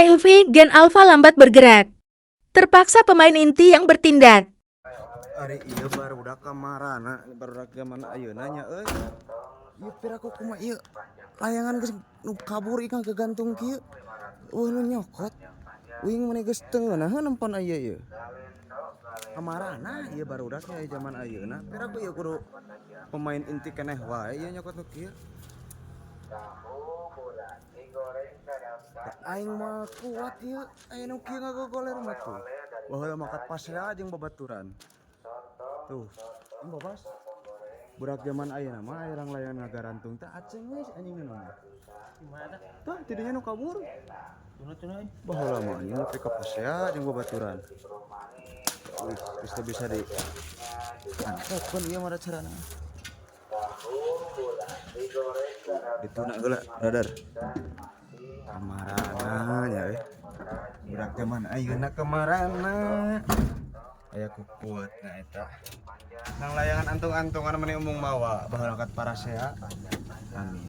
HIV Gen Alpha lambat bergerak. Terpaksa pemain inti yang bertindak. Ari ieu barudak kamarana, barudak zaman ayeuna nya euy. Ieu piraku kumaha ieu? Layangan geus nu kabur ikan kegantung kieu. Euweuh nu nyokot. Uing mah geus teu ngeunaheun nempon aya ieu. Kamarana ieu barudak nya zaman ayeuna? Piraku ieu kudu pemain inti keneh wae ieu nyokot nu kieu. Da aing mah kuat ieu, aya nu kieu ngagogoler mah tuh. Baheula mah kat pasea jeung babaturan. Tuh, ini babas. Budak zaman ayeuna mah aya layangan ngagarantung teh aceng geus anjing nu mah. Gimana? Tah, tidinya nu kabur. Tuna tuna euy. Baheula mah anjing nepi ka pasea jeung babaturan. Wih, geus teu bisa di antepkeun ieu mah carana. Dituna heula, brother. Kamarana nya euy. Budak zaman ayeuna kamarana? Aya kukuat na eta. Nang layangan antung-antungan meni umung mawa baheula kat parasea. Amin.